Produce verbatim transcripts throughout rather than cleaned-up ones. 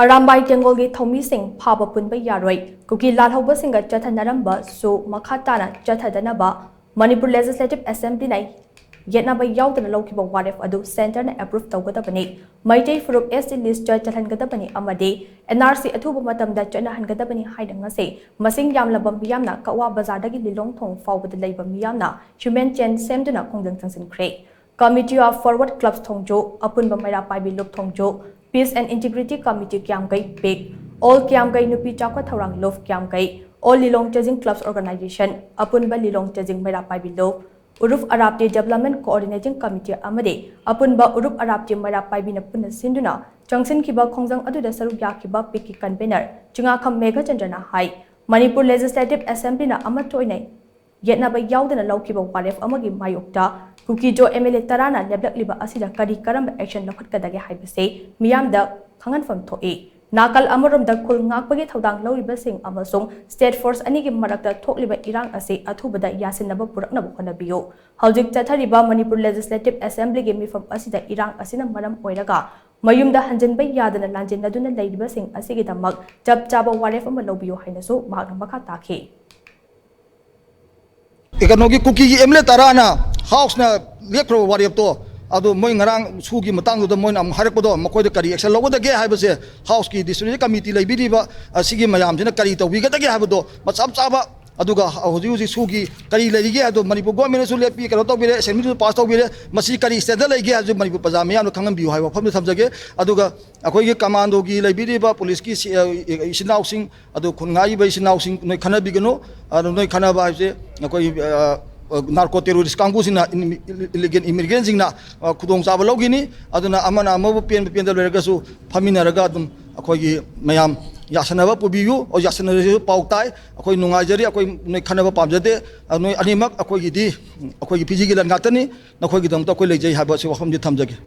ꯑꯔꯥꯝꯕꯥꯏ ꯇꯦꯡꯒꯣꯜꯒꯤ ꯊꯧꯃꯤꯁꯤꯡ ꯐꯥꯕ ꯄꯨꯟꯕ ꯌꯥꯔꯣꯏ꯫ ꯀꯨꯀꯤ ꯂꯥꯜꯍꯧꯕꯁꯤꯡꯒ ꯆꯠꯊꯅꯔꯝꯕꯁꯨ ꯃꯈꯥ ꯇꯥꯅ ꯆꯠꯊꯗꯅꯕ ꯃꯅꯤꯄꯨꯔ Legislative Assemblyꯅ ꯌꯦꯠꯅꯕ ꯌꯥꯎꯗꯅ ꯂꯧꯈꯤꯕ ꯋꯥꯔꯦꯞ ꯑꯗꯨ Centreꯅ approve ꯇꯧꯒꯗꯕꯅꯤ꯫ ꯃꯩꯇꯩ ꯐꯨꯔꯨꯞ S T listꯇ ꯆꯜꯍꯟꯒꯗꯕꯅꯤ ꯑꯃꯗꯤ N R C ꯑꯊꯨꯕ ꯃꯇꯝꯗ ꯆꯠꯅꯍꯟꯒꯗꯕꯅꯤ ꯍꯥꯏꯅ ꯉꯁꯤ ꯃꯁꯤꯡ ꯌꯥꯝꯂꯕ ꯃꯤꯌꯥꯝꯅ ꯀꯛꯋꯥ ꯕꯖꯥꯔꯗꯒꯤ ꯂꯤꯂꯣꯡ ꯊꯣꯡ ꯐꯥꯎꯕꯗ ꯂꯩꯕ ꯃꯤꯌꯥꯝꯅ human chain ꯁꯦꯝꯗꯨꯅ ꯈꯣꯡꯖꯪ ꯆꯪꯁꯤꯟꯈ꯭ꯔꯦ꯫ Committee of Forward Clubs ꯊꯣꯡꯖꯣ, ꯑꯄꯨꯟꯕ ꯃꯩꯔꯥ ꯄꯥꯏꯕꯤ ꯂꯨꯞ ꯊꯣꯡꯖꯣ, Peace and Integrity Committee ꯀ꯭ꯌꯥꯝꯒꯩ pick, All ꯀ꯭ꯌꯥꯝꯒꯩ ꯅꯨꯄꯤ ꯆꯥꯎꯈꯠ ꯊꯧꯔꯥꯡ ꯂꯨꯞ ꯀ꯭ꯌꯥꯝꯒꯩ, All ꯂꯤꯂꯣꯡ ꯆꯦꯖꯤꯡ Clubs Organization, ꯑꯄꯨꯟꯕ ꯂꯤꯂꯣꯡ ꯆꯦꯖꯤꯡ ꯃꯩꯔꯥ ꯄꯥꯏꯕꯤ ꯂꯨꯞ, ꯎꯔꯨꯞ ꯑꯔꯥꯞꯇꯤ Development Coordinating Committee ꯑꯃꯗꯤ ꯑꯄꯨꯟꯕ ꯎꯔꯨꯞ ꯑꯔꯥꯞꯇꯤ ꯃꯩꯔꯥ ꯄꯥꯏꯕꯤꯅ ꯄꯨꯟꯅ ꯁꯤꯟꯗꯨꯅ ꯆꯪꯁꯤꯟꯈꯤꯕ ꯈꯣꯡꯖꯪ ꯑꯗꯨꯗ ꯁꯔꯨꯛ ꯌꯥꯈꯤꯕ ꯄꯤꯛꯀꯤ convener ꯆꯤꯉꯥꯈꯝ ꯃꯦꯘꯆꯟꯗ꯭ꯔꯅ ꯍꯥꯏ, ꯃꯅꯤꯄꯨꯔ Legislative Assemblyꯅ ꯑꯃꯠꯇ ꯑꯣꯏꯅ ꯌꯦꯠꯅꯕ ꯌꯥꯎꯗꯅ ꯂꯧꯈꯤꯕ ꯋꯥꯔꯦꯞ ꯑꯃꯒꯤ ꯃꯥꯌꯣꯛꯇ ꯀꯨꯀꯤꯖꯣ M L A ꯇꯔꯥꯅ ꯂꯦꯞꯂꯛꯂꯤꯕ ꯑꯁꯤꯗ ꯀꯔꯤ ꯀꯔꯝꯕ action ꯂꯧꯈꯠꯀꯗꯒꯦ ꯍꯥꯏꯕꯁꯤ ꯃꯤꯌꯥꯝꯗ ꯈꯪꯍꯟꯐꯝ ꯊꯣꯛꯏ꯫ ꯅꯥꯀꯜ ꯑꯃꯔꯣꯝꯗ ꯈꯨꯜ ꯉꯥꯛꯄꯒꯤ ꯊꯧꯗꯥꯡ ꯂꯧꯔꯤꯕꯁꯤꯡ ꯑꯃꯁꯨꯡ state force ꯑꯅꯤꯒꯤ ꯃꯔꯛꯇ ꯊꯣꯛꯂꯤꯕ ꯏꯔꯥꯡ ꯑꯁꯤ ꯑꯊꯨꯕꯗ ꯌꯥꯁꯤꯟꯅꯕ ꯄꯨꯔꯛꯅꯕ ꯍꯣꯠꯅꯕꯤꯌꯨ꯫ ꯍꯧꯖꯤꯛ ꯆꯠꯊꯔꯤꯕ ꯃꯅꯤꯄꯨꯔ Legislative Assemblyꯒꯤ ꯃꯤꯐꯝ ꯑꯁꯤꯗ ꯏꯔꯥꯡ ꯑꯁꯤꯅ ꯃꯔꯝ ꯑꯣꯏꯔꯒ ꯃꯌꯨꯝꯗ ꯍꯟꯖꯤꯟꯕ ꯌꯥꯗꯅ ꯂꯥꯟꯖꯦꯟꯅꯗꯨꯅ ꯂꯩꯔꯤꯕꯁꯤꯡ ꯑꯁꯤꯒꯤꯗꯃꯛ ꯆꯞ ꯆꯥꯕ ꯋꯥꯔꯦꯞ ꯑꯃ ꯂꯧꯕꯤꯌꯨ ꯍꯥꯏꯅꯁꯨ ꯃꯍꯥꯛꯅ ꯃꯈꯥ ꯇꯥꯈꯤ꯫ ꯀꯩꯅꯣꯒꯤ ꯀꯨꯀꯤꯒꯤ M L A ꯇꯔꯥꯅ Houseꯅ ꯂꯦꯞꯈ꯭ꯔꯕ ꯋꯥꯔꯦꯞꯇꯣ, ꯑꯗꯨ ꯃꯣꯏ ꯉꯔꯥꯡ ꯁꯨꯒꯤ ꯃꯇꯥꯡꯗꯨꯗ ꯃꯣꯏꯅ ꯑꯃꯨꯛ ꯍꯥꯏꯔꯛꯄꯗꯣ, ꯃꯈꯣꯏꯗ ꯀꯔꯤ action ꯂꯧꯒꯗꯒꯦ ꯍꯥꯏꯕꯁꯦ Houseꯀꯤ District Committee ꯂꯩꯕꯤꯔꯤꯕ ꯑꯁꯤꯒꯤ ꯃꯌꯥꯝꯁꯤꯅ ꯀꯔꯤ ꯇꯧꯕꯤꯒꯗꯒꯦ ꯍꯥꯏꯕꯗꯣ ꯃꯆꯞ ꯆꯥꯕ, ꯑꯗꯨꯒ ꯍꯧꯖꯤꯛ ꯍꯧꯖꯤꯛ ꯁꯨꯒꯤ ꯀꯔꯤ ꯂꯩꯔꯤꯒꯦ ꯍꯥꯏꯕꯗꯣ ꯃꯅꯤꯄꯨꯔ Governmentꯅꯁꯨ ꯂꯦꯞꯄꯤ, ꯀꯩꯅꯣ ꯇꯧꯕꯤꯔꯦ, Assemblyꯁꯨ pass ꯇꯧꯕꯤꯔꯦ, ꯃꯁꯤ ꯀꯔꯤ stateꯇ ꯂꯩꯒꯦ ꯍꯥꯏꯕꯁꯨ ꯃꯅꯤꯄꯨꯔ ꯄ꯭ꯔꯖꯥ ꯃꯤꯌꯥꯝꯅ ꯈꯪꯍꯟꯕꯤꯌꯨ ꯍꯥꯏꯕ ꯋꯥꯐꯝꯗꯣ ꯊꯝꯖꯒꯦ꯫ ꯑꯗꯨꯒ ꯑꯩꯈꯣꯏꯒꯤ commandoꯒꯤ ꯂꯩꯕꯤꯔꯤꯕ policeꯀꯤ ꯁꯤ-, ꯏꯆꯤꯟ ꯏꯅꯥꯎꯁꯤꯡ, ꯑꯗꯨ ꯈꯨꯟ ꯉꯥꯛꯏꯕ ꯏꯆꯤꯟ ꯏꯅꯥꯎꯁꯤꯡ, ꯅꯣꯏ ꯈꯟꯅꯕꯤꯒꯅꯨ꯫ ꯑꯗꯨ ꯅꯣꯏ ꯈꯟꯅꯕ ꯍꯥꯏꯕꯁꯦ ꯑꯩꯈꯣꯏ, ꯑ, narco terrorist ꯀꯥꯡꯕꯨꯁꯤꯡꯅ, ꯏꯟ-, illegal immigrantꯁꯤꯡꯅ, ꯑ, ꯈꯨꯗꯣꯡꯆꯥꯕ ꯂꯧꯈꯤꯅꯤ꯫ ꯑꯗꯨꯅ ꯑꯃꯅ ꯑꯃꯕꯨ ꯄꯦꯟꯕ ꯄꯦꯟꯗꯕ ꯂꯩꯔꯒꯁꯨ ꯐꯝꯃꯤꯟꯅꯔꯒ ꯑꯗꯨꯝ ꯑꯩꯈꯣꯏꯒꯤ ꯃꯌꯥꯝ ꯌꯥꯁꯟꯅꯕ ꯄꯨꯕꯤꯌꯨ꯫ ꯑꯣ, ꯌꯥꯁꯟꯅꯔꯁꯨ ꯄꯥꯎ ꯇꯥꯏ, ꯑꯩꯈꯣꯏ ꯅꯨꯡꯉꯥꯏꯖꯔꯤ, ꯑꯩꯈꯣꯏ ꯅꯣꯏ ꯈꯟꯅꯕ ꯄꯥꯝꯖꯗꯦ꯫ ꯑ, ꯅꯣꯏ ꯑꯅꯤꯃꯛ ꯑꯩꯈꯣꯏꯒꯤꯗꯤ, ꯑꯩꯈꯣꯏꯒꯤ ꯐꯤꯖꯤꯒꯤ ꯂꯟ ꯉꯥꯛꯇꯅꯤ, ꯅꯈꯣꯏꯒꯤꯗꯃꯛꯇ ꯑꯩꯈꯣꯏ ꯂꯩꯖꯩ ꯍꯥꯏꯕ ꯑꯁꯤ ꯋꯥꯐꯝꯗꯤ ꯊꯝꯖꯒꯦ꯫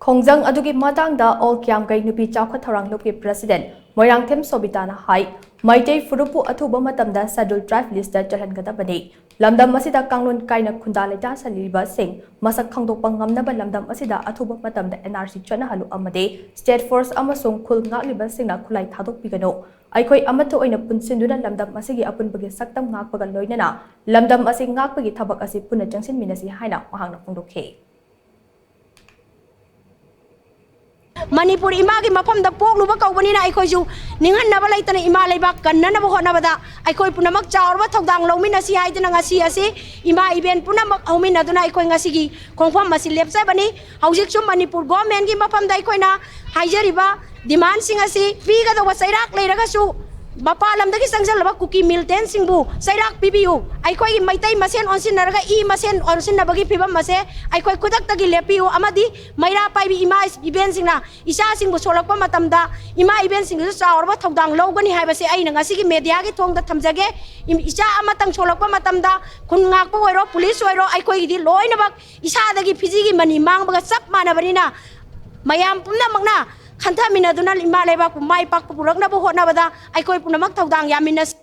ꯈꯣꯡꯖꯪ ꯑꯗꯨꯒꯤ ꯃꯇꯥꯡꯗ All ꯀ꯭ꯌꯥꯝꯒꯩ ꯅꯨꯄꯤ ꯆꯥꯎꯈꯠ ꯊꯧꯔꯥꯡ ꯂꯨꯞꯀꯤ President ꯃꯣꯏꯔꯥꯡꯊꯦꯝ ꯁꯣꯕꯤꯇꯥꯅ ꯍꯥꯏ, ꯃꯩꯇꯩ ꯐꯨꯔꯨꯞꯄꯨ ꯑꯊꯨꯕ ꯃꯇꯝꯗ Scheduled Tribe listꯇ ꯆꯜꯍꯟꯒꯗꯕꯅꯤ꯫ ꯂꯝꯗꯝ ꯑꯁꯤꯗ ꯀꯥꯡꯂꯣꯟ ꯀꯥꯏꯅ ꯈꯨꯟꯗꯥ ꯂꯩꯇꯥ ꯁꯜꯂꯤꯕꯁꯤꯡ ꯃꯁꯛ ꯈꯪꯗꯣꯛꯄ ꯉꯝꯅꯕ ꯂꯝꯗꯝ ꯑꯁꯤꯗ ꯑꯊꯨꯕ ꯃꯇꯝꯗ N R C ꯆꯠꯅꯍꯜꯂꯨ ꯑꯃꯗꯤ State Force ꯑꯃꯁꯨꯡ ꯈꯨꯜ ꯉꯥꯛꯂꯤꯕꯁꯤꯡꯅ ꯈꯨꯠꯂꯥꯏ ꯊꯥꯗꯣꯛꯄꯤꯒꯅꯨ꯫ ꯑꯩꯈꯣꯏ ꯑꯃꯠꯇ ꯑꯣꯏꯅ ꯄꯨꯟꯁꯤꯟꯗꯨꯅ ꯂꯝꯗꯝ ꯑꯁꯤꯒꯤ ꯑꯄꯨꯟꯕꯒꯤ ꯁꯛꯇꯝ ꯉꯥꯛꯄꯒ ꯂꯣꯏꯅꯅ ꯂꯝꯗꯝ ꯑꯁꯤ ꯉꯥꯛꯄꯒꯤ ꯊꯕꯛ ꯑꯁꯤ ꯄꯨꯟꯅ ꯆꯪꯁꯤꯟꯃꯤꯟꯅꯁꯤ ꯍꯥꯏꯅ ꯃꯍꯥꯛꯅ ꯐꯣꯡꯗꯣꯛꯈꯤ꯫ ꯃꯅꯤꯄꯨꯔ ꯏꯃꯥꯒꯤ ꯃꯐꯝꯗ ꯄꯣꯛꯂꯨꯕ ꯀꯧꯕꯅꯤꯅ ꯑꯩꯈꯣꯏꯁꯨ ꯅꯤꯡꯍꯟꯅꯕ ꯂꯩꯇꯅ ꯏꯃꯥ ꯂꯩꯕꯥꯛ ꯀꯟꯅꯅꯕ ꯍꯣꯠꯅꯕꯗ ꯑꯩꯈꯣꯏ ꯄꯨꯝꯅꯃꯛ ꯆꯥꯎꯔꯕ ꯊꯧꯗꯥꯡ ꯂꯧꯃꯤꯟꯅꯁꯤ ꯍꯥꯏꯗꯨꯅ ꯉꯁꯤ ꯑꯁꯤ ꯏꯃꯥ ꯏꯕꯦꯟ ꯄꯨꯝꯅꯃꯛ ꯍꯧꯃꯤꯟꯅꯗꯨꯅ ꯑꯩꯈꯣꯏ ꯉꯁꯤꯒꯤ ꯈꯣꯡꯐꯝ ꯑꯁꯤ ꯂꯦꯞꯆꯕꯅꯤ꯫ ꯍꯧꯖꯤꯛꯁꯨ ꯃꯅꯤꯄꯨꯔ ꯒꯣꯔꯃꯦꯟꯒꯤ ꯃꯐꯝꯗ ꯑꯩꯈꯣꯏꯅ ꯍꯥꯏꯖꯔꯤꯕ ꯗꯤꯃꯥꯟꯁꯤꯡ ꯑꯁꯤ ꯄꯤꯒꯗꯧꯕ ꯆꯩꯔꯥꯛ ꯂꯩꯔꯒꯁꯨ ꯃꯄꯥꯟ ꯂꯝꯗꯒꯤ ꯆꯪꯁꯤꯜꯂꯕ ꯀꯨꯀꯤ ꯃꯤꯂꯤꯇꯦꯟꯁꯤꯡꯕꯨ ꯆꯩꯔꯥꯛ ꯄꯤꯕꯤꯌꯨ꯫ ꯑꯩꯈꯣꯏꯒꯤ ꯃꯩꯇꯩ ꯃꯁꯦꯟ ꯑꯣꯟꯁꯤꯟꯅꯔꯒ ꯏ ꯃꯁꯦꯟ ꯑꯣꯟꯁꯤꯟꯅꯕꯒꯤ ꯐꯤꯕꯝ ꯑꯁꯦ ꯑꯩꯈꯣꯏ ꯈꯨꯗꯛꯇꯒꯤ ꯂꯦꯞꯄꯤꯌꯨ ꯑꯃꯗꯤ ꯃꯩꯔꯥ ꯄꯥꯏꯕꯤ ꯏꯃꯥ ꯏꯕꯦꯟꯁꯤꯡꯅ ꯏꯆꯥꯁꯤꯡꯕꯨ ꯁꯣꯛꯂꯛꯄ ꯃꯇꯝꯗ ꯏꯃꯥ ꯏꯕꯦꯟꯁꯤꯡꯗꯨꯁꯨ ꯆꯥꯎꯔꯕ ꯊꯧꯗꯥꯡ ꯂꯧꯒꯅꯤ ꯍꯥꯏꯕꯁꯦ ꯑꯩꯅ ꯉꯁꯤꯒꯤ ꯃꯦꯗꯤꯌꯥꯒꯤ ꯊꯣꯡꯗ ꯊꯝꯖꯒꯦ꯫ ꯏꯝ-, ꯏꯆꯥ ꯑꯃꯇꯪ ꯁꯣꯛꯂꯛꯄ ꯃꯇꯝꯗ ꯈꯨꯟ ꯉꯥꯛꯄ ꯑꯣꯏꯔꯣ, ꯄꯨꯂꯤꯁ ꯑꯣꯏꯔꯣ, ꯑꯩꯈꯣꯏꯒꯤꯗꯤ ꯂꯣꯏꯅꯃꯛ ꯏꯁꯥꯗꯒꯤ ꯐꯤꯖꯤꯒꯤ ꯃꯅꯤ ꯃꯥꯡꯕꯒ ꯆꯞ ꯃꯥꯟꯅꯕꯅꯤꯅ ꯃꯌꯥꯝ ꯄꯨꯝꯅꯃꯛꯅ ꯈꯟꯊꯃꯤꯟꯅꯗꯨꯅ ꯏꯃꯥ ꯂꯩꯕꯥꯛꯄꯨ ꯃꯥꯏ ꯄꯥꯛꯄ ꯄꯨꯔꯛꯅꯕ ꯍꯣꯠꯅꯕꯗ ꯑꯩꯈꯣꯏ ꯄꯨꯝꯅꯃꯛ ꯊꯧꯗꯥꯡ ꯌꯥꯃꯤꯟꯅꯁꯤ꯫